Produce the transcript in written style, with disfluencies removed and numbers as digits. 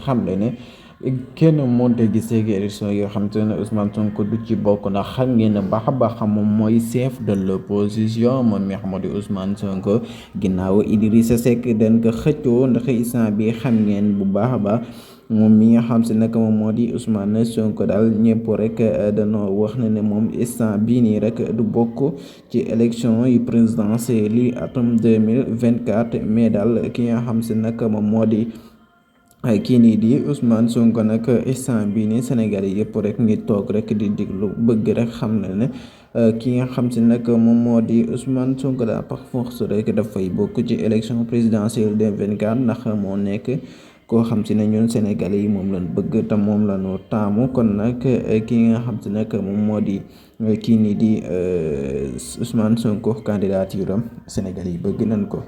xamle ne kenn monte gisee élection yoo xam te ne Ousmane Sonko du ci bokk ndax xam ngeen ne baax a baax moom mooy chef de l'opposition moom mi xam di Ousmane Sonko ginnaaw Idrissa Seck dañ ko xëccoo ndax instant bi xam ngeen bu baax a baax moom mi nga xam si nag moom moo di Ousmane Sonko daal ñëpp rek dañoo wax ne moom instant bii nii rek du bokk ci élection yu présidentielle yi atum 2024 mais daal ki nga xam si nag moom moo di kii nii di Ousmane Sonko nag instant bii nii Sénégal yi yëpp rek ngi toog rek di diglu bëgg rek xam ne ki nga xam si nag moom moo di Ousmane Sonko daal par force rek dafay bokk ci élection présidentielle 2024 ndax moo nekk koo xam si ne ñun Sénégalais yi moom lañ bëgg te moom la ñu taamu kon nag ki nga xam si nag moom moo di kii nii di Ousmane Sonko candidature am Sénégalais yi bëgg nañ ko.